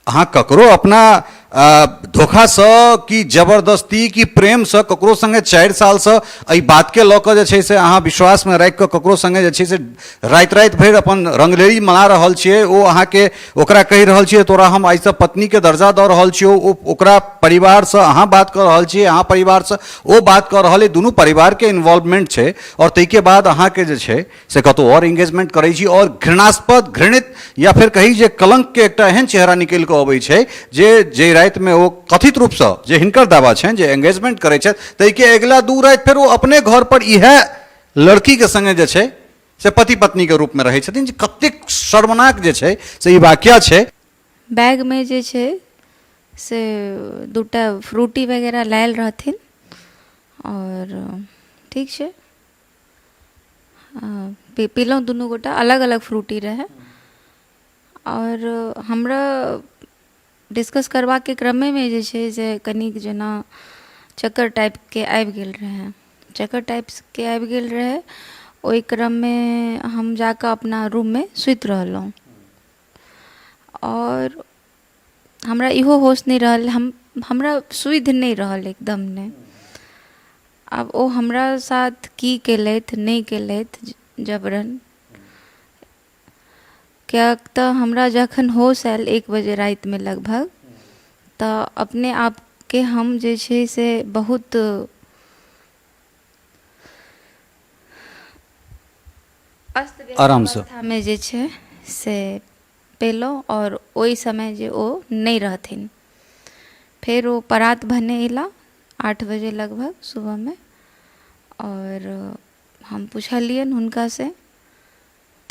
अहाँ ककरो अपना धोखासँ कि जबरदस्ती कि प्रेमसँ ककरो सङ्गे 4 सालसँ एहि बातके लऽ कऽ जे छै से अहाँ विश्वासमे राखि कऽ ककरो सङ्गे जे छै से राति राति भरि अपन रङ्गलेरी मना रहल छियै, ओ अहाँके ओकरा कहि रहल छियै तोरा हम आइसँ पत्नीके दर्जा दऽ रहल छियौ, ओ ओकरा परिवारसँ अहाँ बात कऽ रहल छियै, अहाँ परिवारसँ ओ बात कऽ रहल अइ, दुनू परिवारके इन्वॉल्वमेंट छै आओर ताहिके बाद अहाँके जे छै से कतहु आओर एंगेजमेंट करै छी आओर घृणास्पद घृणित या फेर कही जे कलङ्कके एकटा एहन चेहरा निकलि कऽ अबै छै जे जाहि रातिमे ओ कथित रूपसँ जे हिनकर दावा छनि जे एंगेजमेंट करै छथि ताहिके अगिला 2 राति फेर ओ अपने घरपर इएह लड़कीके सङ्गे जे छै से पति पत्नीके रूपमे रहै छथिन। जे कतेक शर्मनाक जे छै से ई वाक्या छै। बैगमे जे छै से 2टा फ्रूटी वगैरह लायल रहथिन आओर ठीक छै पीलहुँ दुनू गोटा, अलग अलग फ्रूटी रहै। आओर हमरा डिस्कस करबाके क्रमेमे जे छै से कनिक जेना चक्कर टाइपके आबि गेल रहै, चक्कर टाइपके आबि गेल रहै। ओहि क्रममे हम जाकऽ अपना रूममे सुति रहलहुँ आओर हमरा इहो होश नहि रहल, हमरा सुधि नहि रहल एकदम नहि। आब ओ हमरा साथ की केलथि नहि केलथि जबरन, किएक तऽ हमरा जखन होश आयल 1 बजे रातिमे लगभग, तऽ अपने आपके हम जे छै से बहुत अस्त व्यस्त आरामसँ अवस्थामे जे छै से पेलहुँ। आओर ओहि समय जे ओ नहि रहथिन, फेर ओ परात भने अयला 8 बजे लगभग सुबहमे, आओर हम पुछलियनि हुनकासँ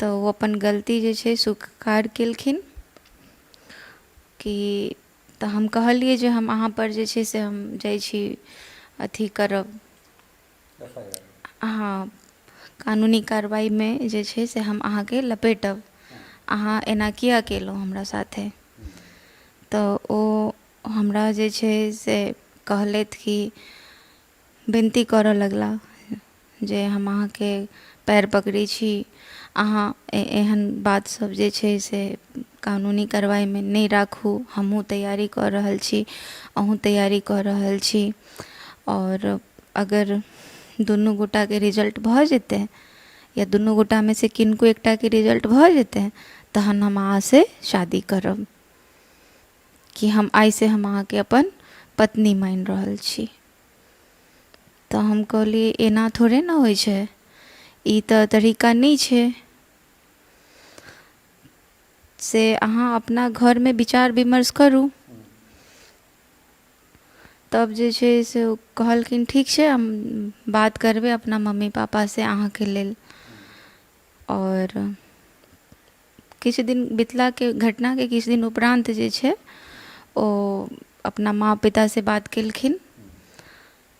तऽ ओ अपन गलती जे छै स्वीकार केलखिन कि तऽ हम कहलियै जे हम अहाँपर जे छै से हम जाइ छी अथी करब, हँ कानूनी कार्रवाइमे जे छै से हम अहाँके लपेटब, अहाँ एना किया केलहुँ हमरा साथे। तऽ ओ हमरा जे छै से कहलथि कि विनती करऽ लगला जे हम अहाँके पैर पकड़ै छी, अहाँ एहन बात सब जे छै से कानूनी कार्रवाइमे नहि राखू, हमहूँ तैयारी कऽ रहल छी, अहूँ तैयारी कऽ रहल छी, आओर अगर दुनू गोटाके रिजल्ट भऽ जेतै या दुनू गोटामे से किनको एकटाके रिजल्ट भऽ जेतै तहन हम अहाँसँ शादी करब, कि हम आइसँ हम अहाँके अपन पत्नी मानि रहल छी। तऽ हम कहलियै एना थोड़े ने होइ छै, ई तऽ तरीका नहि छै, से अहाँ अपना घरमे विचार विमर्श करू। तब जे छै से ओ कहलखिन ठीक छै हम बात करबै अपना मम्मी पापासँ अहाँके लेल। आओर किछु दिन बितलाके घटनाके किछु दिन उपरान्त जे छै ओ अपना माँ पितासँ बात केलखिन,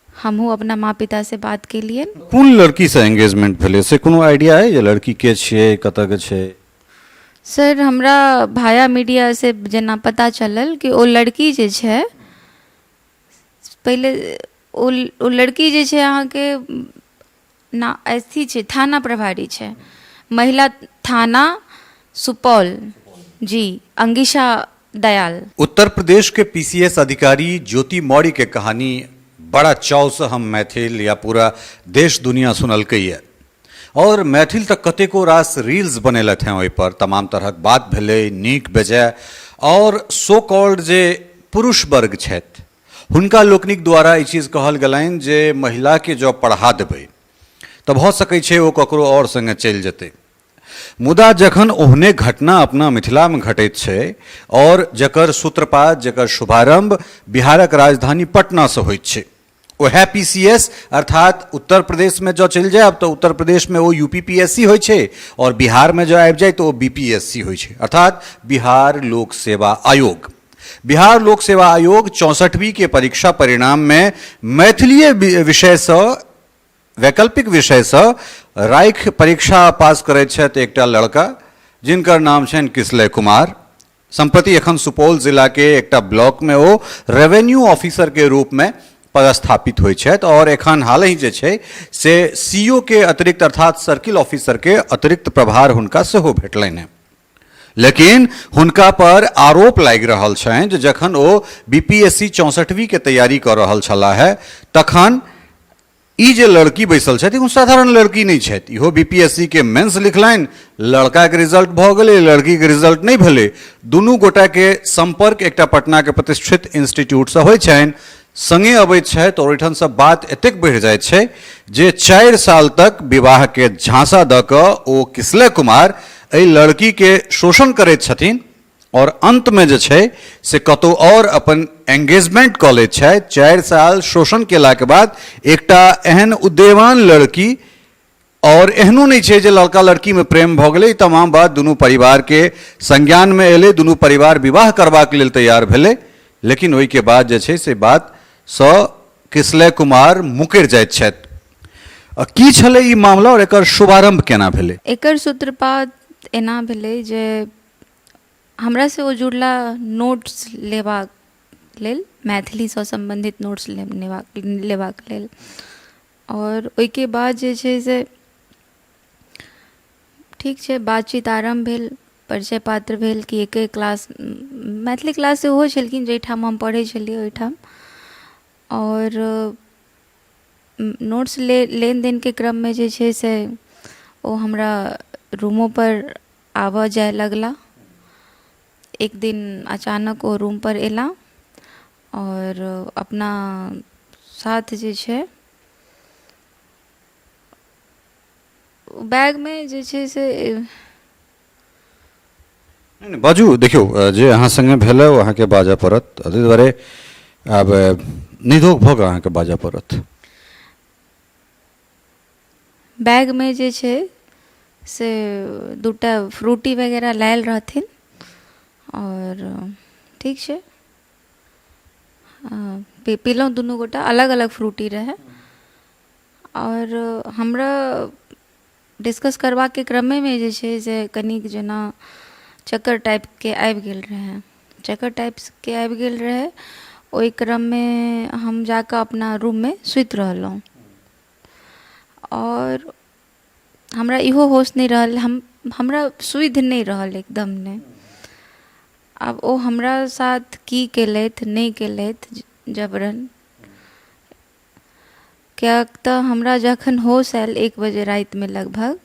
हमहूँ अपना माँ पितासँ बात केलियनि। कोन लड़कीसँ एंगेजमेंट भेलै से कोनो आइडिया अइ जे लड़की के छियै, कतऽके छै? सर हमरा भाया मीडियासँ जेना पता चलल कि ओ लड़की जे छै पहिले ओ लड़की जे छै अहाँके ना अथी छै थाना प्रभारी छै, महिला थाना सुपौल जी, अंगिशा दयाल। उत्तर प्रदेश के पीसीएस अधिकारी ज्योति मौर्य के कहानी बड़ा चाव से हम मैथिल या पूरा देश दुनिया सुनलकै और मैथिल तक कतेको रास रील्स बनेलथि हैं, ओहि पर तमाम तरहक बात भेलै नीक बेजाय। और सो कॉल्ड जे पुरुष वर्ग छथि हुनका लोकनिक द्वारा ई चीज कहल गेलनि जे महिलाके जँ पढ़ा देबै तऽ भऽ सकै छै ओ ककरो आओर सङ्गे चलि जेतै। मुदा जखन ओहने घटना अपना मिथिलामे घटैत छै आओर जकर सूत्रपात जकर शुभारम्भ बिहारक राजधानी पटनासँ होइत छै, वएह पी सी एस अर्थात उत्तर प्रदेशमे जँ चलि जायब तऽ उत्तर प्रदेशमे ओ यू पी पी एस सी होइ छै आओर बिहारमे जँ आबि जाइ तऽ ओ बी पी एस सी होइ छै, अर्थात बिहार लोक सेवा आयोग। बिहार लोक सेवा आयोग 64वीं के परीक्षा परिणाम में मैथिलीय विषयसँ वैकल्पिक विषयसँ राखि परीक्षा पास करैत छथि एकटा लड़का जिनकर नाम छनि किसलय कुमार। सम्प्रति एखन सुपौल जिलाके एकटा ब्लॉकमे ओ रेवेन्यू ऑफिसरके रूपमे पदस्थापित होइ छथि और एखन हालहि जे छै से सी ओ के अतिरिक्त अर्थात सर्किल ऑफिसरके अतिरिक्त प्रभार हुनका सेहो भेटलनि हेँ। लेकिन हुनका पर आरोप लागि रहल छनि जे जखन ओ बी पी एस सी 64वीं के तैयारी कऽ रहल छलाह है तखन ई जे लड़की बैसल छथि, ओ साधारण लड़की नहि छथि। इहो बी पी एस सी के मेंस लिखलनि, लड़काके रिजल्ट भऽ गेलै, लड़कीके रिजल्ट नहि भेलै। दुनू गोटाके सम्पर्क एकटा पटनाके प्रतिष्ठित इंस्टीट्यूटसँ होइ छनि, सङ्गे अबैत छथि आओर ओहिठामसँ बात एतेक बढ़ि जाइत छै जे 4 साल तक विवाहके झांसा दऽ कऽ ओ किसलय कुमार एहि लड़कीके शोषण करैत छथिन आओर अन्तमे जे छै से कतहु आओर अपन एंगेजमेंट कऽ लैत छथि। 4 साल शोषण केलाके बाद एकटा एहन उद्यवान लड़की, आओर एहनो नहि छै जे लड़का लड़कीमे प्रेम भऽ गेलै, तमाम बात दुनू परिवारके संज्ञानमे एलै, दुनू परिवार विवाह करबाक लेल तैयार भेलै, लेकिन ओहिके बाद जे छै से बातसँ किसलय कुमार मुकरि जाइत छथि। की छलै ई मामला आओर एकर शुभारम्भ केना भेलै? एकर सूत्रपात एना भेलै जे हमरासँ ओ जुड़ला नोट्स लेबाक लेल, मैथिलीसँ सम्बन्धित नोट्स लेबाक लेल। आओर ओहिके बाद जे छै से ठीक छै, बातचीत आरम्भ भेल, परिचय पात्र भेल कि एके क्लास, मैथिली क्लास सेहो छलखिन जाहिठाम हम पढ़ै छलियै ओहिठाम। आओर नोट्स लेनदेनके क्रममे जे छै से ओ हमरा रूमोपर आबऽ जाय लगला। एक दिन अचानक ओ रूमपर अयला आओर अपना साथ जे छै बैगमे जे छै से नहि नहि, बाजू। देखियौ, जे अहाँ सङ्गे भेलै ओ अहाँके बाजऽ पड़त, ताहि दुआरे आब निधोक भऽ कऽ अहाँके बाजऽ पड़त। बैगमे जे छै से दूटा फ्रूटी वगैरह लायल रहथिन आओर ठीक छै, पीलहुँ दुनू गोटा, अलग अलग फ्रूटी रहै। आओर हमरा डिस्कस करबाके क्रमेमे जे छै से कनिक जेना चक्कर टाइपके आबि गेल रहै, चक्कर टाइपके आबि गेल रहै। ओहि क्रममे हम जाकऽ अपना रूममे सुति रहलहुँ आओर हमरा इहो होश नहि रहल, हमरा सुधि नहि रहल एकदम नहि। आब ओ हमरा साथ की केलथि नहि केलथि जबरन, किएक तऽ हमरा जखन होश आयल 1 बजे रातिमे लगभग,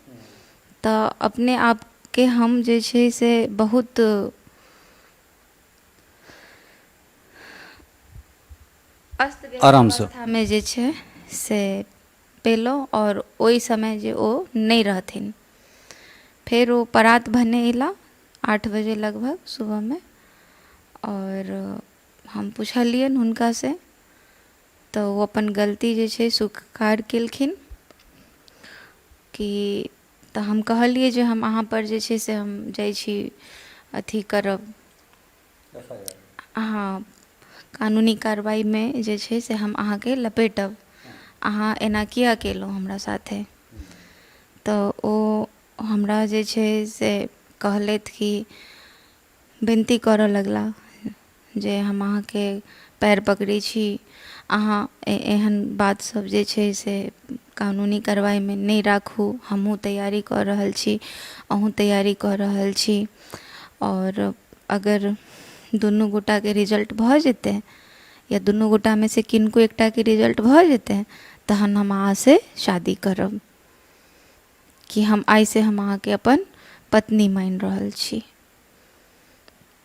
तऽ अपने आपके हम जे छै से बहुत अस्त व्यस्त आरामसँ अवस्थामे जे छै से पेलहुँ। आओर ओहि समय जे ओ नहि रहथिन, फेर ओ परात भने अयला 8 बजे लगभग सुबहमे, आओर हम पुछलियनि हुनकासँ तऽ ओ अपन गलती जे छै स्वीकार केलखिन कि तऽ हम कहलियै जे हम अहाँपर जे छै से हम जाइ छी अथी करब, हँ, कानूनी कार्रवाइमे जे छै से हम अहाँके लपेटब, अहाँ एना किया केलहुँ हमरा साथे? तऽ ओ हमरा जे छै से कहलथि कि विनती करऽ लगला जे हम अहाँके पएर पकड़ै छी, अहाँ एहन बात सब जे छै से कानूनी कार्रवाइमे नहि राखू, हमहूँ तैयारी कऽ रहल छी, अहूँ तैयारी कऽ रहल छी, आओर अगर दुनू गोटाके रिजल्ट भऽ जेतै या दुनू गोटामे से किनको एकटाके रिजल्ट भऽ जेतै तहन हम अहाँसँ शादी करब, कि हम आइसँ हम अहाँके अपन पत्नी मानि रहल छी।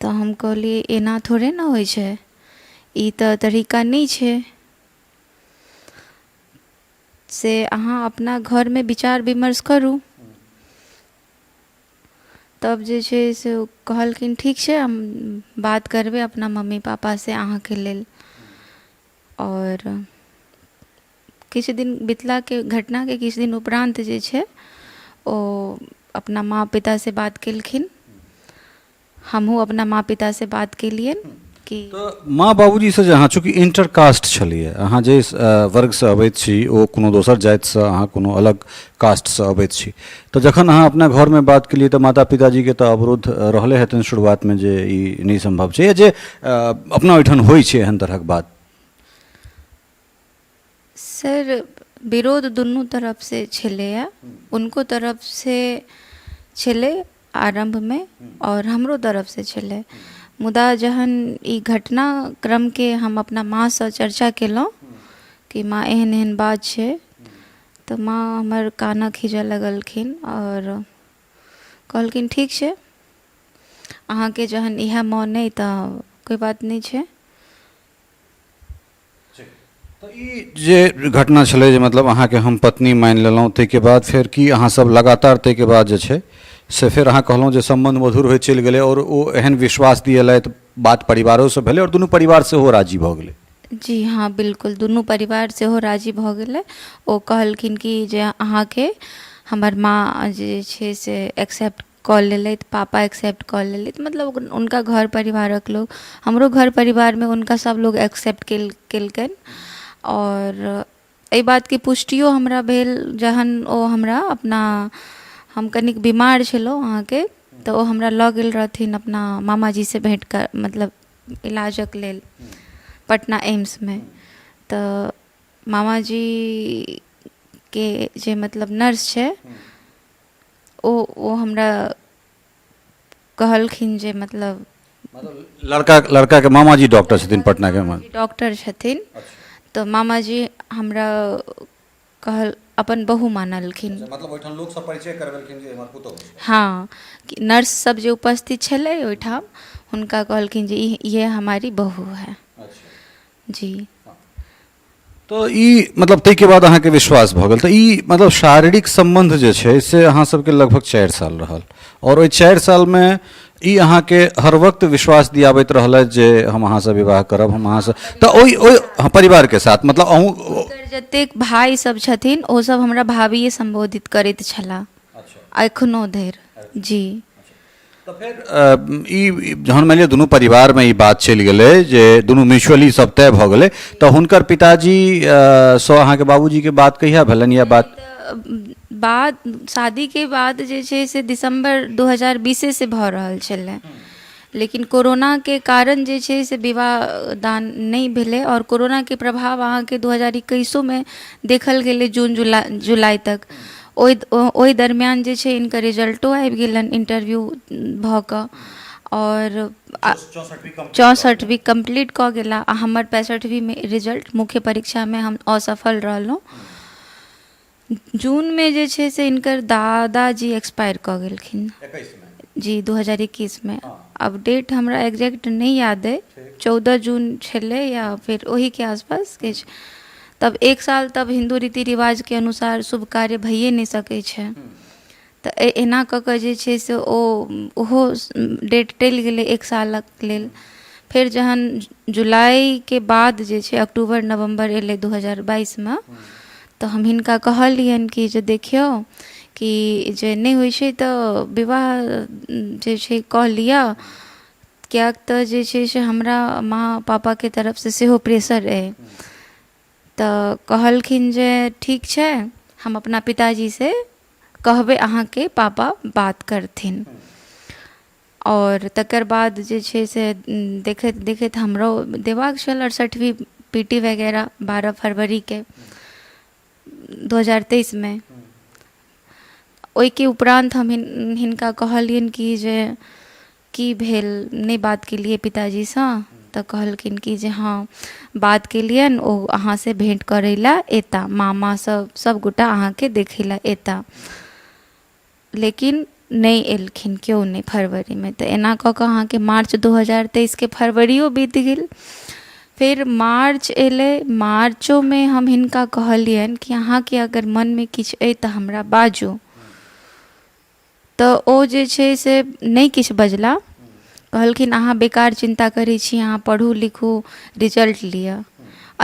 तऽ हम कहलियै एना थोड़े ने होइ छै, ई तऽ तरीका नहि छै, से अहाँ अपना घरमे विचार विमर्श करू। तब जे छै से ओ कहलखिन ठीक छै, हम बात करबै अपना मम्मी पापासँ अहाँके लेल। आओर किछु दिन बितलाके घटनाके किछु दिन उपरान्त जे छै ओ अपना माँ पितासँ बात केलखिन, हमहूँ अपना माँ पितासँ बात केलियनि कि तऽ माँ बाबूजीसँ जे अहाँ चूँकि इंटर कास्ट छलैए, अहाँ जे वर्गसँ अबैत छी ओ कोनो दोसर जातिसँ, अहाँ कोनो अलग कास्टसँ अबैत छी, तऽ जखन अहाँ अपना घरमे बात केलियै तऽ माता पिताजीके तऽ अवरोध रहले हेतनि शुरुआतमे जे ई नहि सम्भव छै, या जे अपना ओहिठाम होइ छै एहन तरहक बात? सर, विरोध दुनू तरफसँ छलैए, हुनको तरफसँ छलै। आरम्भमे आओर हमरो तरफसँ छलै। मुदा जहन ई घटनाक्रमके हम अपना माँसँ चर्चा केलहुँ कि माँ एहन एहन बात छै, तऽ माँ हमर कानऽ खीजऽ लगलखिन आओर कहलखिन ठीक छै, अहाँके जहन इएह मोन अइ तऽ कोइ बात नहि छै। तऽ ई जे घटना छलै जे मतलब अहाँके हम पत्नी मानि लेलहुँ, ताहिके बाद फेर की अहाँसभ लगातार ताहिके बाद जे छै से फेर अहाँ कहलहुँ जे सम्बन्ध मधुर होइत चलि गेलै आओर ओ एहन विश्वास दिएलथि, बात परिवारोसँ भेलै आओर दुनू परिवार सेहो राजी भऽ गेलै? जी हँ, बिल्कुल, दुनू परिवार सेहो राजी भऽ गेलै। ओ कहलखिन कि जे अहाँके हमर माँ जे छै से एक्सेप्ट कऽ लेलथि, पापा एक्सेप्ट कऽ लेलथि, मतलब हुनका घर परिवारक लोक, हमरो घर परिवारमे हुनका सभ लोक एक्सेप्ट केलकनि। आओर एहि बातके पुष्टियो हमरा भेल जहन ओ हमरा अपना, हम कनिक बीमार छलहुँ अहाँके, तऽ ओ हमरा लऽ गेल रहथिन अपना मामाजीसँ भेँट कर मतलब इलाजक लेल पटना एम्समे। तऽ मामाजीके जे मतलब नर्स छै, ओ ओ हमरा कहलखिन जे मतलब लड़काके मामाजी डॉक्टर छथिन पटनाके? डॉक्टर छथिन। तऽ मामाजी हमरा कहल अपन बहु मानलखिन। मतलब ओहिठाम लोक सब परिचय करबेलखिन जे हमर पुतहु? हँ, नर्स सब जे उपस्थित छलै ओहिठाम, हुनका कहलखिन जे ये हमारी बहू है जी। तऽ ई मतलब ताहिके बाद अहाँके विश्वास भऽ गेल। तऽ ई मतलब शारीरिक सम्बन्ध जे छै से अहाँ सबके लगभग 4 साल रहल आओर ओहि 4 सालमे ई अहाँके हर वक्त विश्वास दियाबैत रहलथि जे हम अहाँसँ विवाह करब, हम अहाँसँ, तऽ ओहि ओहि हँ, परिवारके साथ मतलब अहूँ? हुनकर जतेक भाय सब छथिन, ओ सब हमरा भाभिए सम्बोधित करैत छलाह एखनो धरि जी। तऽ फेर ई जहन मानि लिअ दुनू परिवारमे ई बात चलि गेलै जे दुनू म्यूचुअली सब तय भऽ गेलै, तऽ हुनकर पिताजी सँ अहाँके बाबूजीके बात कहिया भेलनि या बात? बाद शादीके बाद जे छै से दिसम्बर 2020 से भऽ रहल छलै, लेकिन कोरोनाके कारण जे छै से विवाह दान नहि भेलै। आओर कोरोनाके प्रभाव अहाँके 2021ओमे देखल गेलै, जून जुलाई तक। ओहि ओहि दरमियान जे छै हिनकर रिजल्टो आबि गेलनि इंटरव्यू भऽ कऽ आओर 64वीं कम्प्लीट कऽ गेला आ हमर 65वींमे रिजल्ट, मुख्य परीक्षामे हम असफल रहलहुँ। जूनमे जे छै से हिनकर दादाजी एक्सपायर कऽ गेलखिन जी 2021मे। आब डेट हमरा एक्जैक्ट नहि याद अइ, 14 जून छलै या फेर ओहीके आसपास किछु। तब एक साल तब हिन्दू रीति रिवाजके अनुसार शुभ कार्य भइए नहि सकै छै, तऽ एना कऽ कऽ जे छै से ओहो डेट टलि गेलै एक सालक लेल। फेर जहन जुलाइके बाद जे छै अक्टूबर नवम्बर एलै 2022मे, तऽ हम हिनका कहलियनि कि जे देखियौ कि जे नहि होइ छै तऽ विवाह जे छै कऽ लिअ, किएक तऽ जे छै से हमरा माँ पापाके तरफसँ सेहो प्रेशर अइ। तऽ कहलखिन जे ठीक छै, हम अपना पिताजीसँ कहबै, अहाँके पापा बात करथिन। आओर तकर बाद जे छै से देखैत देखैत हमरो देबाक छल 68वीं पी टी वगैरह 12 फरवरीके 2023मे। ओहिके उपरान्त हम हिनका कहलियनि कि जे की भेल, नहि बात केलियै पिताजीसँ? तऽ कहलखिन कि जे हँ, बात केलियनि, ओ अहाँसँ भेँट करै लए एता, मामा सब सबगोटा अहाँके देखै लए एता। लेकिन नहि एलखिन केओ नहि फरवरीमे। तऽ एना कऽ कऽ अहाँके मार्च 2023के फरवरियो बीत गेल। फेर मार्च एलै, मार्चोमे हम हिनका कहलियनि कि अहाँके अगर मनमे किछु अइ तऽ हमरा बाजू। तऽ ओ जे छै से नहि किछु बजला। कहलखिन अहाँ बेकार चिन्ता करै छी, अहाँ पढ़ू लिखू, रिजल्ट लिअ।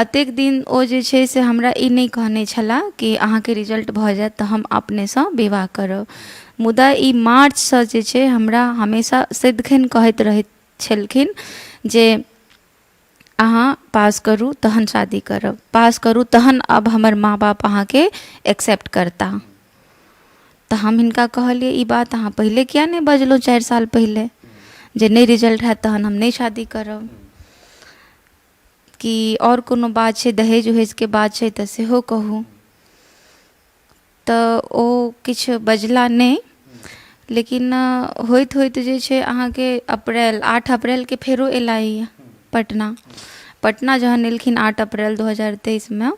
एतेक दिन ओ जे छै से हमरा ई नहि कहने छलाह कि अहाँके रिजल्ट भऽ जायत तऽ हम अपनेसँ विवाह करब। मुदा ई मार्चसँ जे छै हमरा हमेशा सदिखन कहैत रहैत छलखिन जे अहाँ पास करू तहन शादी करब, पास करू तहन आब हमर माँ बाप अहाँके एक्सेप्ट करता। तऽ हम हिनका कहलियै, ई बात अहाँ पहिले किया नहि बजलहुँ 4 साल पहिले, जे नहि रिजल्ट हैत तहन हम नहि शादी करब? कि आओर कोनो बात छै, दहेज उहेजके बात छै तऽ सेहो कहू। तऽ ओ किछु बजला नहि। लेकिन होइत होइत जे छै अहाँके अप्रैल 8 अप्रैलके फेरो एला ई पटना। पटना जहन एलखिन 8 अप्रैल 2023मे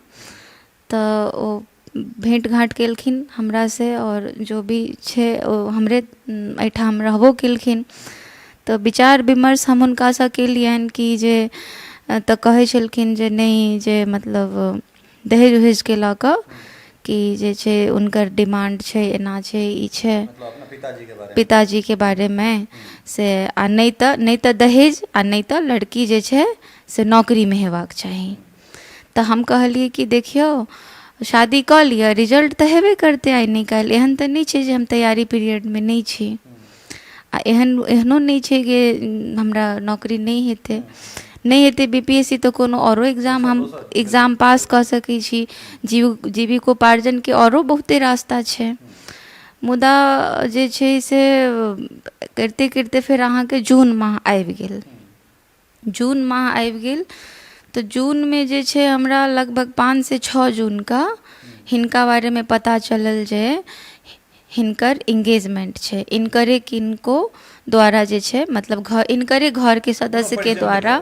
तऽ ओ भेँट घाँट केलखिन हमरासँ आओर जो भी छै ओ हमरे एहिठाम रहबो केलखिन। तऽ विचार विमर्श हम हुनकासँ केलियनि कि जे तऽ कहै छलखिन जे नहि जे मतलब दहेज उहेजके लऽ कऽ कि जे छै हुनकर डिमांड छै एना छै ई छै पिताजीके बारेमे से आ नहि तऽ दहेज आ नहि तऽ लड़की जे छै से नौकरीमे हेबाक चाही। तऽ हम कहलियै कि देखियौ, शादी कऽ लिअ, रिजल्ट तऽ हेबे करतै आइ नहि काल्हि। एहन तऽ नहि छै जे हम तैयारी पीरियडमे नहि छी आ एहनो नहि छै कि हमरा नौकरी नहि हेतै। नहि हेतै बी पी एस सी तऽ कोनो आओरो एग्जाम हम एग्जाम पास कऽ सकै छी। जीविकोपार्जनके आओरो बहुते रास्ता छै। मुदा जे छै से करिते करिते फेर अहाँके जून माह आबि गेल। जून माह आबि गेल तऽ जूनमे जे छै हमरा लगभग 5 से 6 जूनके हिनका बारेमे पता चलल जे हिनकर इंगेजमेंट छै। इनकरे किनको द्वारा जे छै, मतलब घर इनकरे घरके सदस्यके द्वारा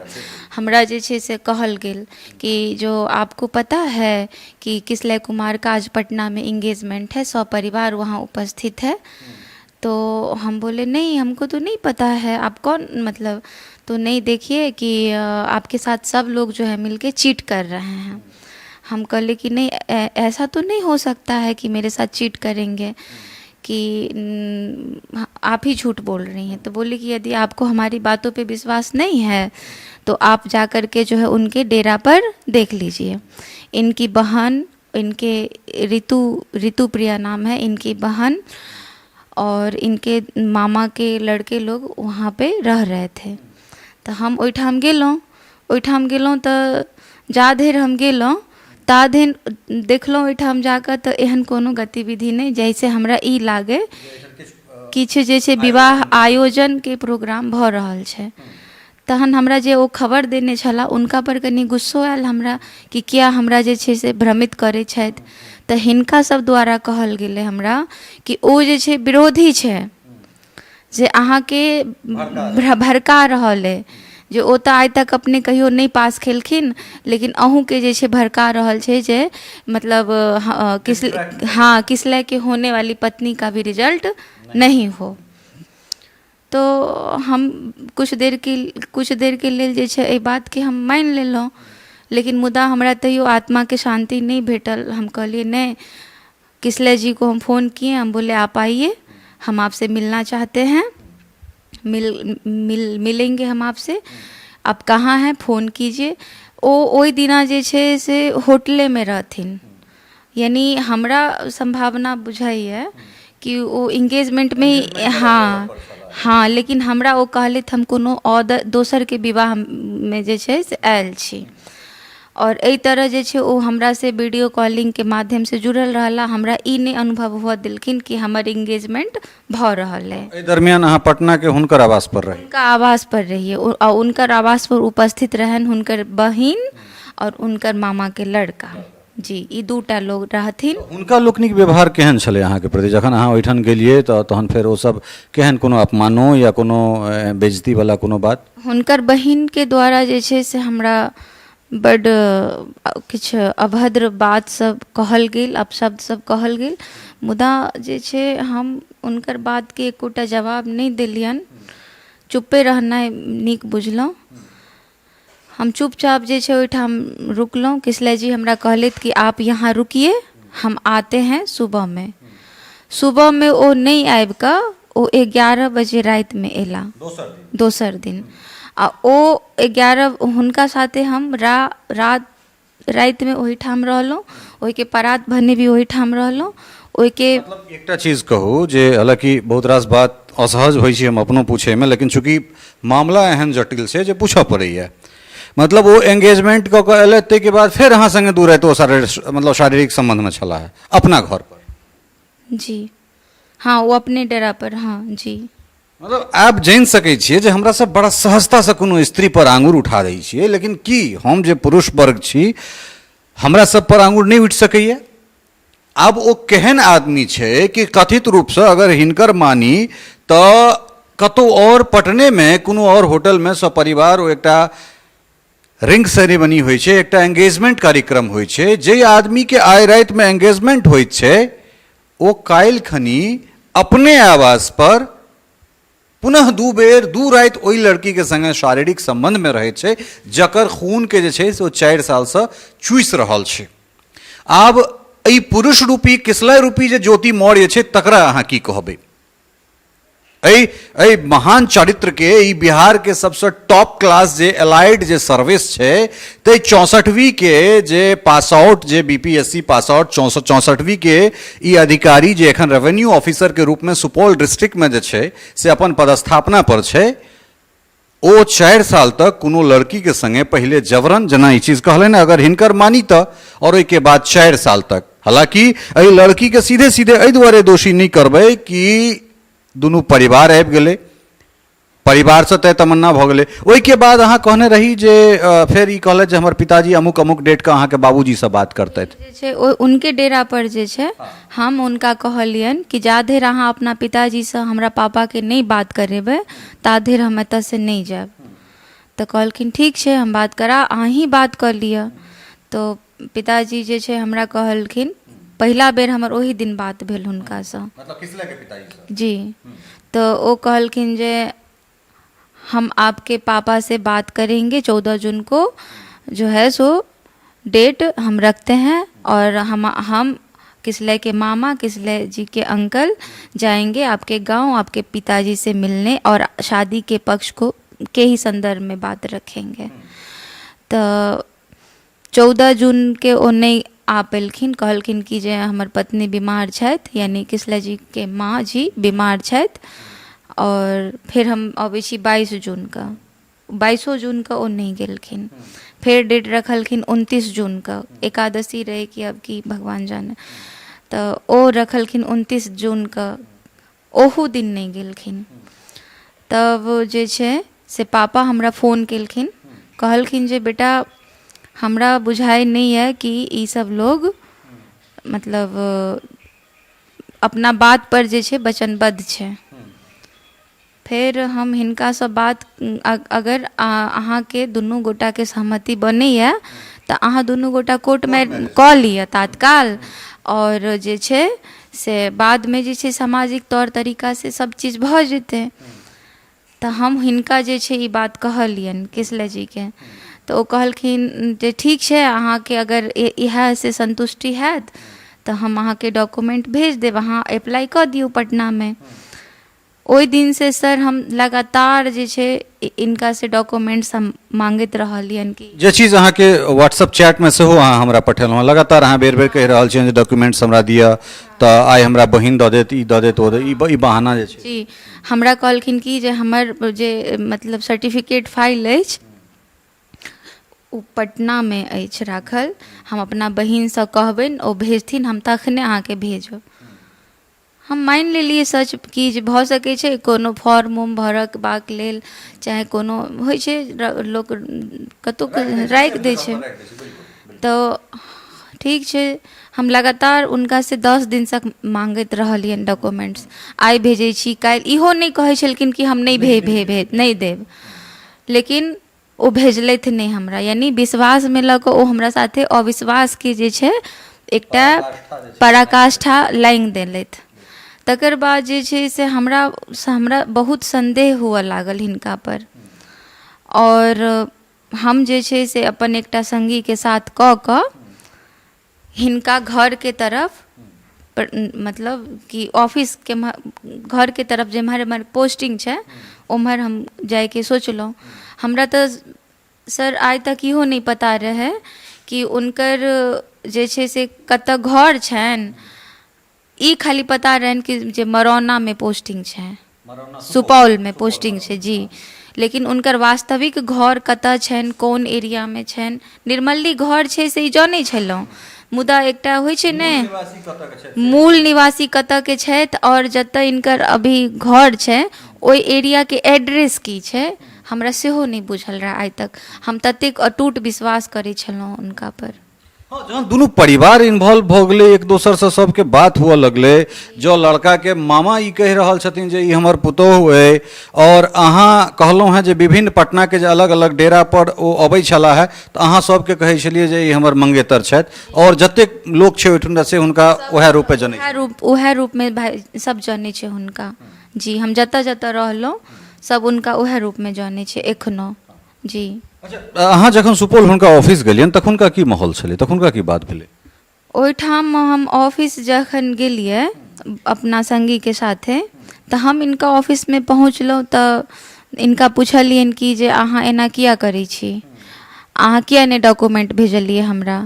हमरा जे छै से कहल गेल कि जो आपको पता है कि किसलय कुमार का आज पटना में इंगेजमेंट है, सपरिवार वहाँ उपस्थित है। तो हम बोले, नहीं, हमको तो नहीं पता है, आप कौन? मतलब तो नहीं, देखिए कि आपके साथ सब लोग जो है मिल के चीट कर रहे हैं। हम कहले कि नहीं, ऐसा तो नहीं हो सकता है कि मेरे साथ चीट करेंगे, कि आप ही झूठ बोल रही हैं। तो बोले कि यदि आपको हमारी बातों पे विश्वास नहीं है तो आप जा कर के जो है उनके डेरा पर देख लीजिए। इनकी बहन, इनके ऋतु ऋतु प्रिया नाम है, इनकी बहन और इनके मामा के लड़के लोग वहाँ पे रह रहे थे। तऽ हम ओहिठाम गेलहुँ। ओहिठाम गेलहुँ तऽ जा धरि हम गेलहुँ ता धरि देखलहुँ ओहिठाम जाकऽ तऽ एहन कोनो गतिविधि नहि जाहिसँ हमरा ई लागै किछु जे छै विवाह आयोजनके प्रोग्राम भऽ रहल छै। तहन हमरा जे ओ खबर देने छलाह, हुनका पर कनि गुस्सो आयल हमरा कि किया हमरा जे छै से भ्रमित करै छथि। तऽ हिनका सब द्वारा कहल गेलै हमरा कि ओ जे छै विरोधी छै जे अहाँके भड़का रहल अइ, जे ओ तऽ आइ तक अपने कहियो नहि पास केलखिन, लेकिन अहूँके जे छै भड़का रहल छै जे मतलब किस हाँ, किसलय के होने वाली पत्नी का भी रिजल्ट नहीं हो। तो हम कुछ देरके लेल जे छै एहि बातके हम मानि लेलहुँ, लेकिन मुदा हमरा तैयो आत्माके शान्ति नहि भेटल। हम कहलियै नहि। किसलय जी को हम फ़ोन किए। हम बोले, आप आइए, हम आपसे मिलना चाहते हैं, मिल मिल मिलेंगे हम आपसे, आप कहाँ हैं, फ़ोन कीजिए। ओ ओहि दिना जे छै से होटलेमे रहथिन, यानी हमरा सम्भावना बुझाइए कि ओ इंगेजमेंटमे ही। हाँ, लेकिन हमरा ओ कहलथि, हम कोनो और दोसरके विवाहमे जे छै से आयल छी। आओर एहि तरह जे छै ओ हमरासँ वीडियो कॉलिंगके माध्यमसँ जुड़ल रहला। हमरा ई नहि अनुभव हुअ देलखिन कि हमर इंगेजमेंट भऽ रहल अइ। एहि दरमियान अहाँ पटनाके हुनकर आवास पर रही? हुनका आवास पर रहियै आ हुनकर आवास पर उपस्थित रहनि हुनकर बहिन आओर हुनकर मामाके लड़का जी, ई दूटा लोग रहथिन। हुनका लोकनिक व्यवहार केहन छलै अहाँके प्रति? जखन अहाँ ओहिठाम गेलियै तऽ तहन फेर ओ सब केहन, कोनो अपमानो या कोनो बेइज्जतीवला कोनो बात? हुनकर बहिनके द्वारा जे छै से हमरा बड्ड किछु अभद्र बात सब कहल गेल, अपशब्द सब कहल गेल। मुदा जे छै हम हुनकर बातके एकोटा जवाब नहि देलियनि। चुप्पे रहनाइ नीक बुझलहुँ। हम चुपचाप जे छै ओहिठाम रुकलहुँ। किसलय जी हमरा कहलथि कि आप यहाँ रुकिए, हम आते हैं सुबहमे। सुबहमे ओ नहि आबि कऽ ओ 11 बजे रातिमे अयला दोसर दिन। आ ओ 11 हुनका साथे हम रातिमे ओहिठाम रहलहुँ। ओहिके परात भने भी ओहिठाम रहलहुँ। ओहिके मतलब एकटा चीज कहू जे हालांकि बहुत रास बात असहज होइ छै हम अपनो पूछैमे, लेकिन चूँकि मामला एहन जटिल छै जे पूछऽ पड़ैए। मतलब ओ एंगेजमेंट कऽ कऽ एलथि, ताहिके बाद फेर अहाँ सङ्गे 2 राति ओ शारीरिक, मतलब शारीरिक सम्बन्धमे छलाह अपना घर पर? जी हँ, ओ अपने डेरा पर, हँ जी। मतलब आब जानि सकै छियै जे हमरा सब बड़ा सहजतासँ कोनो स्त्री पर आङ्गुर उठा दै छियै, लेकिन की हम जे पुरुष वर्ग छी, हमरा सब पर आङ्गुर नहि उठि सकैए? आब ओ केहन आदमी छै कि कथित रूपसँ अगर हिनकर मानी तऽ कतहु आओर पटनेमे कोनो आओर होटलमे सपरिवार ओ एकटा रिंग सेरेमनी होइ छै, एकटा एंगेजमेंट कार्यक्रम होइ छै। जाहि आदमीके आइ रातिमे एंगेजमेंट होइत छै ओ काल्हि खनी अपने आवासपर पुनः दू बेर दू राति ओहि लड़कीके सङ्गे शारीरिक सम्बन्धमे रहै छै जकर खूनके जे छै से ओ 4 सालसँ चूसि रहल छै। आब एहि पुरुष रूपी किसलय रूपी जे ज्योति मौर्य छै तकरा अहाँ की कहबै? एहि एहि महान चरित्रके, ई बिहारके सबसँ टॉप क्लास जे एलाइड जे सर्विस छै ताहि 64वीं के जे पास आउट, जे B P S C pass out 64वीं के ई अधिकारी जे एखन रेवेन्यू ऑफिसरके रूपमे सुपौल डिस्ट्रिक्टमे जे छै से अपन पदस्थापना पर छै, ओ 4 साल तक कोनो लड़कीके सङ्गे पहिले जबरन, जेना ई चीज कहलनि अगर हिनकर मानी तऽ, आओर ओहिके बाद 4 साल तक। हालाँकि एहि लड़कीके सीधे सीधे एहि दुआरे दोषी नहि करबै कि दुनू परिवार आबि गेलै, परिवारसँ तय तमन्ना भऽ गेलै। ओहिके बाद अहाँ कहने रही जे फेर ई कहलथि जे हमर पिताजी अमुक अमुक डेटके अहाँके बाबूजीसँ बात करतथि। जे छै ओ उनके डेरा पर जे छै हम हुनका कहलियनि कि जा धरि अहाँ अपना पिताजीसँ हमरा पापाके नहि बात करेबै ता धरि हम एतऽसँ नहि जायब। तऽ कहलखिन ठीक छै, हम बात करा, अहीँ बात कऽ लिअ। तऽ पिताजी जे छै हमरा कहलखिन, पहिला बेर हमर ओही दिन बात भेल हुनकासँ। मतलब किसलय के पिताजी? जी। तऽ ओ कहलखिन जे हम आपके पापा से बात करेंगे, 14 जून को जो है सो डेट हम रखते हैं और हम किसलय के मामा, किसलय जी के अंकल जाएंगे आपके गांव आपके पिताजी से मिलने और शादी के पक्ष को के ही संदर्भ में बात रखेंगे। तऽ 14 जूनके ओ नहि आ पेलखिन। कहलखिन कि जे हमर पत्नी बीमार छथि, यानि किसलय जीके माँ जी बीमार छथि, आओर फेर हम अबै छी 22 जूनके। 22 जूनके ओ नहि गेलखिन। फेर डेट रखलखिन 29 जूनके, एकादशी रहै कि अब की भगवान जाने, तऽ ओ रखलखिन 29 जूनके, ओहू दिन नहि गेलखिन। तब जे छै से पापा हमरा फोन केलखिन, कहलखिन जे बेटा हमरा बुझाइ नहि यऽ कि ई सब लोग मतलब अपना बातपर जे छै वचनबद्ध छै। फेर हम हिनकासँ बात, अगर अहाँके दुनू गोटाके सहमति बनैए तऽ अहाँ दुनू गोटा कोर्ट मैरिज कऽ लिअ तात्काल, आओर जे छै से बादमे जे छै सामाजिक तौर तरीकासँ सब चीज भऽ जेतै। तऽ हम हिनका जे छै ई बात कहलियनि किसलय जीके, तऽ ओ कहलखिन जे ठीक छै, अहाँके अगर इएहसँ सन्तुष्टि हैत तऽ हम अहाँके डॉक्यूमेन्ट भेज देब, अहाँ अप्लाइ कऽ दियौ पटनामे। ओहि दिनसँ सर हम लगातार जे छै हिनकासँ डॉक्यूमेंट्स हम माँगैत रहलियनि कि जे चीज अहाँके व्हाट्सअप चैटमे सेहो अहाँ हमरा पठेलहुँ हँ, लगातार अहाँ बेर बेर कहि रहल छियनि जे डॉक्यूमेंट्स हमरा दिअ तऽ आइ हमरा बहिन दऽ देत, ई दऽ देत, ओ दऽ, ई बहाना जे छै। जी, हमरा कहलखिन कि जे हमर जे मतलब सर्टिफिकेट फाइल अछि ओ पटनामे अछि राखल, हम अपना बहिनसँ कहबनि ओ भेजथिन, हम तखने अहाँके भेजब। हम मानि लेलियै सच कि जे भऽ सकै छै कोनो फॉर्म उर्म भरबाक लेल, चाहे कोनो होइ छै लोक कतहु राखि दै छै। तऽ ठीक छै, हम लगातार हुनकासँ 10 दिन तक माँगैत रहलियनि डॉक्यूमेंट्स, आइ भेजै छी काल्हि, इहो नहि कहै छलखिन कि हम नहि भे भे भे नहि देब, लेकिन ओ भेजलथि नहि हमरा। यानि विश्वासमे लऽ कऽ ओ हमरा साथे अविश्वासके जे छै एकटा पराकाष्ठा लागि देलथि। तकर बाद जे छै से हमरा हमरा बहुत सन्देह हुअ लागल हिनकापर, आओर हम जे छै से अपन एकटा सङ्गीके साथ कऽ कऽ हिनका घरके तरफ, मतलब कि ऑफिसके घरके तरफ जेम्हर एम्हर पोस्टिंग छै ओम्हर हम जाइके सोचलहुँ। हमरा तऽ सर आइ तक इहो नहि पता रहै कि हुनकर जे छै से कतऽ घर छनि। ई खाली पता रहनि कि जे मरौनामे पोस्टिंग छै, सुपौलमे पोस्टिंग छै जी, लेकिन हुनकर वास्तविक घर कतऽ छनि, कोन एरियामे छनि, निर्मली घर छै से ई जनै छलहुँ, मुदा एकटा होइ छै ने मूल निवासी कतऽके छथि आओर जतऽ हिनकर अभी घर छै ओहि एरियाके एड्रेस की छै, हमरा सेहो नहि बुझल रहए आइ तक। हम ततेक अटूट विश्वास करै छलहुँ हुनकापर। हँ, जहन दुनू परिवार इन्वॉल्व भऽ गेलै, एक दोसरसँ सबके बात हुअ लगलै, जँ लड़काके मामा ई कहि रहल छथिन जे ई हमर पुतोहु अइ, आओर अहाँ कहलहुँ हेँ जे विभिन्न पटनाके जे अलग अलग डेरापर ओ अबै छलाह हेँ, तऽ अहाँ सबके कहै छलियै जे ई हमर मंगेतर छथि, आओर जतेक लोक छै ओहिठुना से हुनका उएह रूपे जनै। उएह रूपमे भाइ सब जनै छै हुनका जी। हम जतऽ जतऽ रहलहुँ, सब हुनका उएह रूपमे जनै छै एखनो जी। अच्छा, अहाँ जखन सुपौल हुनका ऑफिस गेलियनि, तखुनका की माहौल छलै, तखुनका की बात भेलै? ओहिठाम हम ऑफिस जखन गेलियै अपना सङ्गीके साथे, तऽ हम हिनका ऑफिसमे पहुँचलहुँ, तऽ हिनका पुछलियनि कि जे अहाँ एना किया करै छी, अहाँ किया नहि डॉक्यूमेंट भेजलियै हमरा?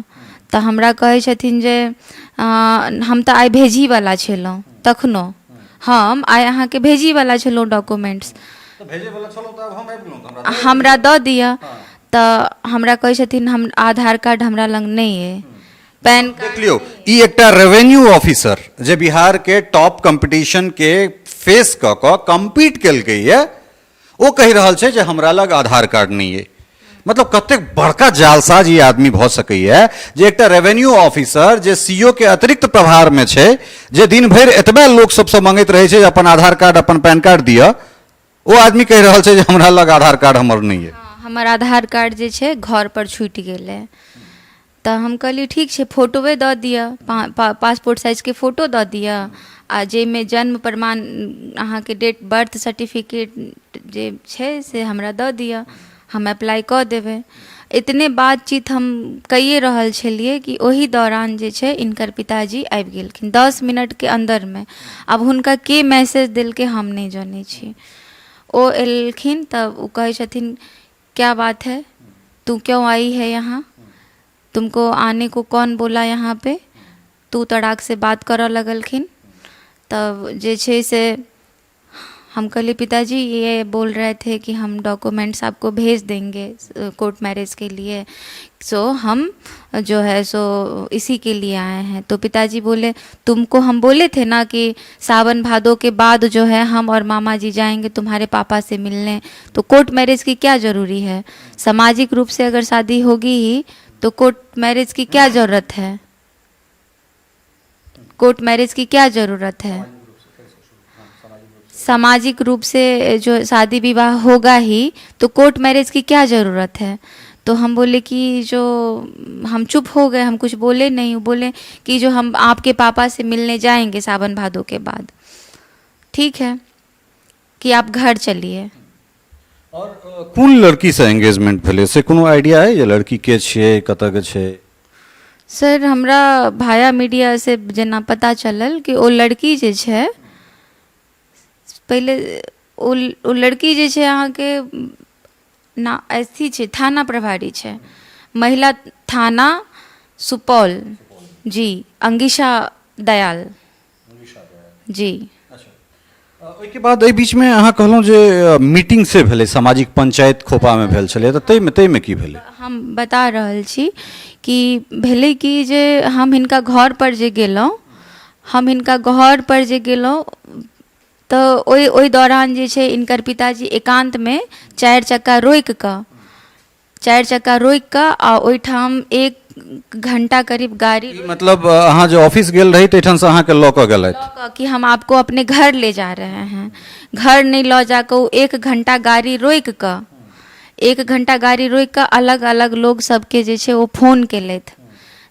तऽ हमरा कहै छथिन जे हम तऽ आइ भेजहीवला छलहुँ, तखनो हम आइ अहाँके भेजहीवला छलहुँ डॉक्यूमेंट्स। हमरा दऽ दिअ। तऽ हमरा कहै छथिन, हम आधार कार्ड हमरा लग नहि अइ, पैन कार्ड। देख लियौ, ई एकटा रेवेन्यू ऑफिसर जे बिहार के टॉप कंपटीशन के फेस कऽ कऽ कम्पीट केलकै ये, ओ कहि रहल छै जे हमरा लग आधार कार्ड नहि अइ। मतलब कतेक बड़का जालसाज ई आदमी भऽ सकैए जे एकटा रेवेन्यू ऑफिसर, जे सी ओ के अतिरिक्त प्रभारमे छै, जे दिन भरि एतबे लोक सबसँ मंगैत रहै छै जे अपन आधार कार्ड, अपन पैन कार्ड दिअ, ओ आदमी कहि रहल छै जे हमरा लग आधार कार्ड हमर नहि अइ। हँ, हमर आधार कार्ड जे छै घर पर छूटि गेलै। तऽ हम कहलियै, ठीक छै, फोटोए दऽ दिअ, पासपोर्ट साइजके फोटो दऽ दिअ, आ जाहिमे जन्म प्रमाण अहाँके डेट बर्थ सर्टिफिकेट जे छै से हमरा दऽ दिअ, हम अप्लाइ कऽ देबै। एतने बातचीत हम कैए रहल छलियै कि ओहि दौरान जे छै हिनकर पिताजी आबि गेलखिन 10 मिनटके अन्दरमे। आब हुनका के मैसेज देलकै, हम नहि जनै छी। ओ एलखिन तऽ ओ कहै छथिन, "क्या बात है? तू क्यों आई है यहाँ? तुमको आने को कौन बोला यहाँ पे?" तू तड़ाक से बात करऽ लगलखिन। तब जे छै से हम कहलिए, "पिताजी, ये बोल रहे थे कि हम डॉक्यूमेंट्स आपको भेज देंगे कोर्ट मैरिज के लिए, सो हम जो है सो इसी के लिए आए हैं।" तो पिताजी बोले, "तुमको हम बोले थे ना कि सावन भादो के बाद जो है हम और मामा जी जाएंगे तुम्हारे पापा से मिलने, तो कोर्ट मैरिज की क्या ज़रूरी है? सामाजिक रूप से अगर शादी होगी ही तो कोर्ट मैरिज की क्या ज़रूरत है? कोर्ट मैरिज की क्या ज़रूरत है? सामाजिक रूप से जो शादी विवाह होगा ही तो कोर्ट मैरिज की क्या ज़रूरत है?" तो हम बोले कि जो हम चुप हो गए, हम कुछ बोले नहीं। बोले कि जो हम आपके पापा से मिलने जाएंगे सावन भादो के बाद, ठीक है, कि आप घर चलिए। आओर कोन लड़कीसँ एंगेजमेंट भेलै, से कोनो आइडिया है जे लड़की के छियै, कतऽ के छै? सर, हमरा भाया मीडिया से जेना पता चलल कि ओ लड़की जे छै, पहिले ओ लड़की जे छै अहाँके ना अथी छै, थाना प्रभारी छै, महिला थाना सुपौल जी, अंगिशा दयाल जी। ओहिके बाद एहि बीचमे अहाँ कहलहुँ जे मीटिंग से भेलै, सामाजिक पंचायत खोपामे भेल छलै, तऽ ताहिमे की भेलै? हम बता रहल छी कि भेलै कि जे हम हिनका घर पर जे गेलहुँ, हम हिनका घर पर जे गेलहुँ तऽ ओहि ओहि दौरान जे छै हिनकर पिताजी एकान्तमे चारि चक्का रोकि कऽ आ ओहिठाम एक घंटा करीब गाड़ी ई मतलब अहाँ जे ऑफिस गेल रही, ताहिठामसँ अहाँके लऽ कऽ गेलथि? लऽ कऽ कि हम आपको अपने घर ले जा रहे हैं। घर नहि लऽ जाकऽ ओ एक घंटा गाड़ी रोकि कऽ, एक घंटा गाड़ी रोकि कऽ अलग अलग लोग सबके जे छै ओ फोन केलथि,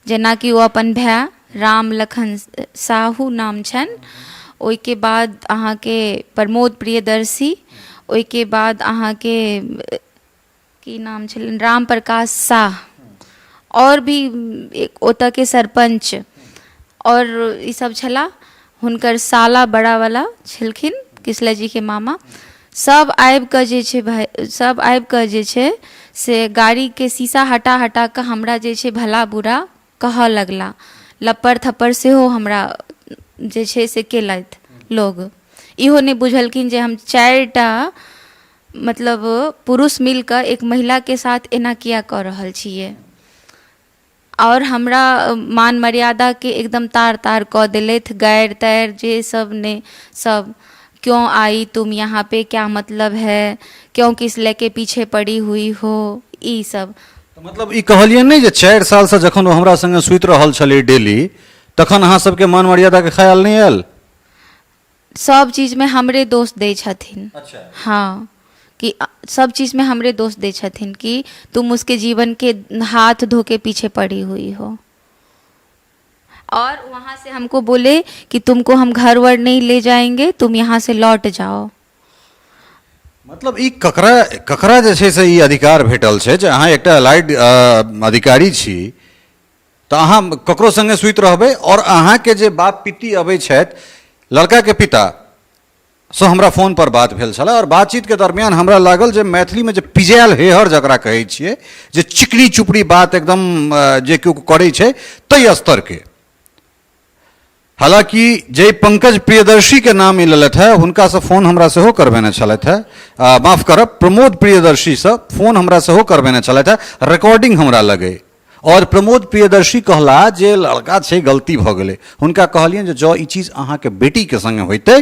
जेनाकि ओ अपन भाय राम लखन साहू नाम छनि, ओहिके बाद अहाँके प्रमोद प्रियदर्शी, ओहिके बाद अहाँके की नाम छलनि, राम प्रकाश साह, आओर भी एक ओतऽके सरपञ्च आओर ईसब छलाह, हुनकर साला बड़ावला छलखिन, किसलय जीके मामा। सब आबिकऽ जे छै भाय, सब आबिकऽ जे छै से गाड़ीके शीशा हटा हटा कऽ हमरा जे छै भला बुरा कहऽ लगला। लप्पर थप्पर सेहो हमरा जे छै से केलथि लोग। इहो नहि बुझलखिन जे हम चारिटा मतलब पुरुष मिल कऽ एक महिलाके साथ एना किया कऽ रहल छियै। आओर हमरा मान मर्यादाके एकदम तार तार कऽ देलथि, गारि तारि जे सब ने सब, "क्यों आई तुम यहाँ पे? क्या मतलब है? क्यों किस लेके पीछे पड़ी हुई हो?" ई सब। तऽ मतलब ई कहलियै नहि जे 4 सालसँ जखन ओ हमरा सङ्गे सुति रहल छलै डेली, तखन अहाँ सबके मान मर्यादाके ख्याल नहि आयल? सब चीजमे हमरे दोष दै छथिन। अच्छा। हाँ, कि सब चीज़ में हमरे दोष दे छथिन कि तुम उसके जीवन के हाथ धो के पीछे पड़ी हुई हो। और वहाँ से हमको बोले कि तुमको हम घर वर नहीं ले जाएंगे, तुम यहाँ से लौट जाओ। मतलब ई ककरा ककरा जे छै से ई अधिकार भेटल छै जे अहाँ एकटा अलाइड अधिकारी छी तऽ अहाँ ककरो सङ्गे सुति रहबै, आओर अहाँके जे बाप पित्ती अबै छथि, लड़काके पिता सँ हमरा फोन पर बात भेल छलै, आओर बातचीतके दरमियान हमरा लागल जे मैथिलीमे जे पिजायल हेहर जकरा कहै छियै, जे चिकनी चुपड़ी बात एकदम जे केओ करै छै ताहि स्तरके। हालाँकि जाहि पंकज प्रियदर्शीके नाम ई लेलथि हेँ, हुनकासँ फोन हमरा सेहो करबेने छलथि हेँ, माफ करब, प्रमोद प्रियदर्शीसँ फोन हमरा सेहो करबेने छलथि हेँ, रिकॉर्डिंग हमरा लग अइ। आओर प्रमोद प्रियदर्शी कहला जे लड़का छै, गलती भऽ गेलै। हुनका कहलियनि जे जँ ई चीज अहाँके बेटीके सङ्गे होइतै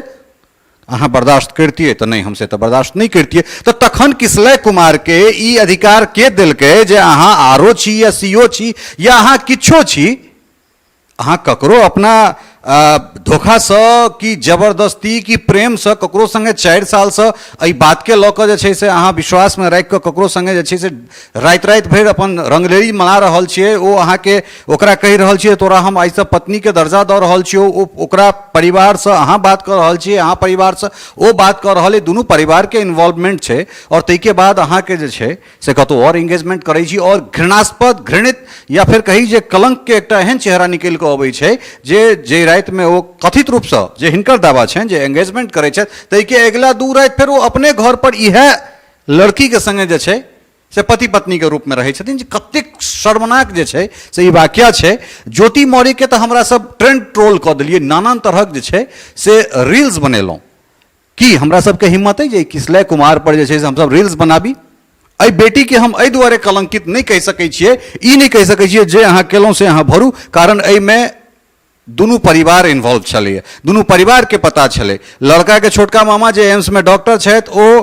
अहाँ बर्दाश्त करितियै? तऽ नहि, हम से तऽ बर्दाश्त नहि करितियै। तऽ तखन किसलय कुमारके ई अधिकार के देलकै जे अहाँ आर ओ छी या सी ओ छी या अहाँ किछो छी, अहाँ ककरो अपना धोखासँ कि जबरदस्ती कि प्रेमसँ ककरो सङ्गे 4 सालसँ एहि बातके लऽ कऽ जे छै से अहाँ विश्वासमे राखि कऽ ककरो सङ्गे जे छै से राति राति भरि अपन रङ्गलेरी मना रहल छियै, ओ अहाँके ओकरा कहि रहल छियै तोरा हम आइसँ पत्नीके दर्जा दऽ रहल छियौ, ओ ओकरा परिवारसँ अहाँ बात कऽ रहल छियै, अहाँ परिवारसँ ओ बात कऽ रहल अइ, दुनू परिवारके इन्वॉल्वमेंट छै, आओर ताहिके बाद अहाँके जे छै से कतहु आओर एंगेजमेंट करै छी, आओर घृणास्पद, घृणित या फेर कही जे कलंकके एकटा एहन चेहरा निकलि कऽ अबै छै जे जाहि रातिमे ओ कथित रूपसँ जे हिनकर दावा छनि जे एंगेजमेंट करै छथि, ताहिके अगिला 2 राति फेर ओ अपने घर पर इएह लड़कीके सङ्गे जे छै से पति पत्नीके रूपमे रहै छथिन। जे कतेक शर्मनाक जे छै से ई वाक्या छै। ज्योति मौर्यके तऽ हमरा सब ट्रेंड ट्रोल कऽ देलियै, नानान तरहक जे छै से रील्स बनेलहुँ। की हमरा सबके हिम्मत अइ जे किसलय कुमार पर जे छै से हमसब रील्स बनाबी? एहि बेटीके हम एहि दुआरे कलंकित नहि कहि सकै छियै, ई नहि कहि सकै छियै जे अहाँ केलहुँ से अहाँ भरू, कारण एहिमे दुनू परिवार इन्वॉल्व छलैए, दुनू परिवारके पता छलै। लड़काके छोटका मामा जे एम्समे डॉक्टर छथि, ओ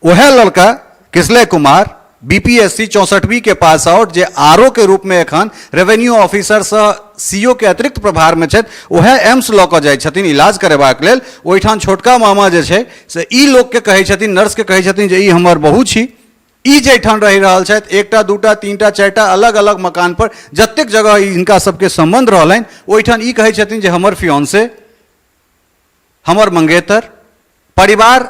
वएह लड़का किसलय कुमार बीपीएससी 64वीं के पास आउट, जे आर ओ के रूपमे एखन रेवेन्यू ऑफिसरसँ सी ओ के अतिरिक्त प्रभारमे छथि, वएह एम्स लऽ कऽ जाइ छथिन इलाज करेबाक लेल। ओहिठाम छोटका मामा जे छै से ई लोकके कहै छथिन, नर्सके कहै छथिन जे ई हमर बहू छी। ई जाहिठाम रहि रहल छथि, 1टा 2टा 3टा 4टा अलग अलग मकान पर जतेक जगह हिनका सबके सम्बन्ध रहलनि, ओहिठाम ई कहै छथिन जे हमर फियोन्से, हमर मंगेतर, परिवार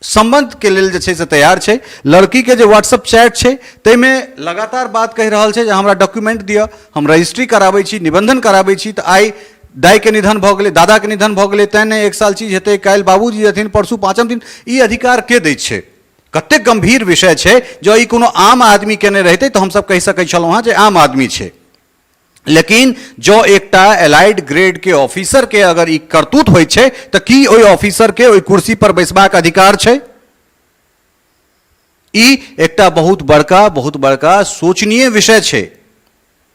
सम्बन्धके लेल जे छै से तैयार छै। लड़कीके जे व्हाट्सअप चैट छै ताहिमे लगातार बात कहि रहल छै जे हमरा डॉक्यूमेंट दिअ, हम रजिस्ट्री कराबै छी, निबंधन कराबै छी। तऽ आइ दाइके निधन भऽ गेलै, दादाके निधन भऽ गेलै, तैँ नहि 1 साल चीज हेतै, काल्हि बाबूजी जेथिन, परसू 5म दिन। ई अधिकार के दै छै? कतेक गम्भीर विषय छै। जँ ई कोनो आम आदमी केने रहितै तऽ हमसब कहि सकै छलहुँ हँ जे आम आदमी छै, लेकिन जँ एकटा एलाइड ग्रेड के ऑफिसर के अगर ई करतूत होइ छै तऽ की ओहि ऑफिसर के ओहि कुर्सी पर बैसबाक अधिकार छै? ई एकटा बहुत बड़का सोचनीय विषय छै।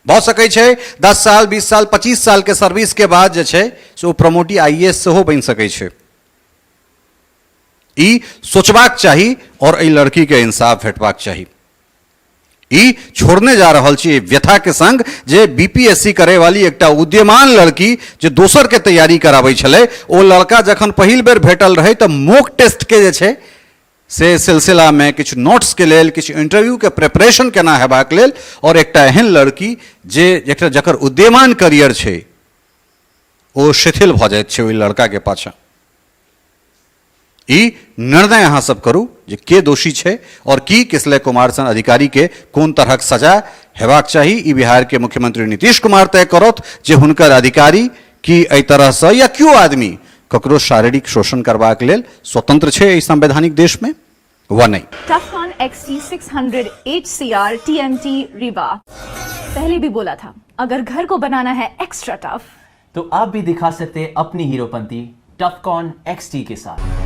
भऽ सकै छै 10 साल 20 साल 25 साल के सर्विस के बाद जे छै से ओ प्रमोटी I S सेहो बनि सकै छै। ई सोचबाक चाही आओर एहि लड़की के इंसाफ भेटबाक चाही। ई छोड़ने जा रहल छी एहि व्यथा के संग जे बीपीएससी करे वाली एकटा उद्यमान लड़की जे दोसर के तैयारी कराबै छलै, ओ लड़का जखन पहिल बेर भेटल रहै तऽ मॉक टेस्ट के जे छै से सिलसिला में किछु नोट्स के लेल, किछु इंटरव्यू के प्रिपरेशन केना हेबाक लेल, और एकटा एहन लड़की जे एकटा जकर उद्यमान करियर छै ओ शिथिल भऽ जाइत छै ओहि लड़का के पाछाँ। ई निर्णय अहाँ सब करू जे के दोषी छै और की किसलय कुमार सन अधिकारी के कोन तरहक सजा हेबाक चाही। ई बिहार के मुख्यमंत्री नीतीश कुमार तय करत जे हुनकर अधिकारी की एहि तरहसँ या क्यों आदमी ककरो शारीरिक शोषण करबाक लेल स्वतंत्र छै एहि संवैधानिक देशमे वा नहि। Tufcon XT600 HCR TMT Rebar। पहले भी बोला था, अगर घर को बनाना है एक्स्ट्रा टफ तो आप भी दिखा सकते हैं अपनी हीरोपंती टफकॉन XT के साथ।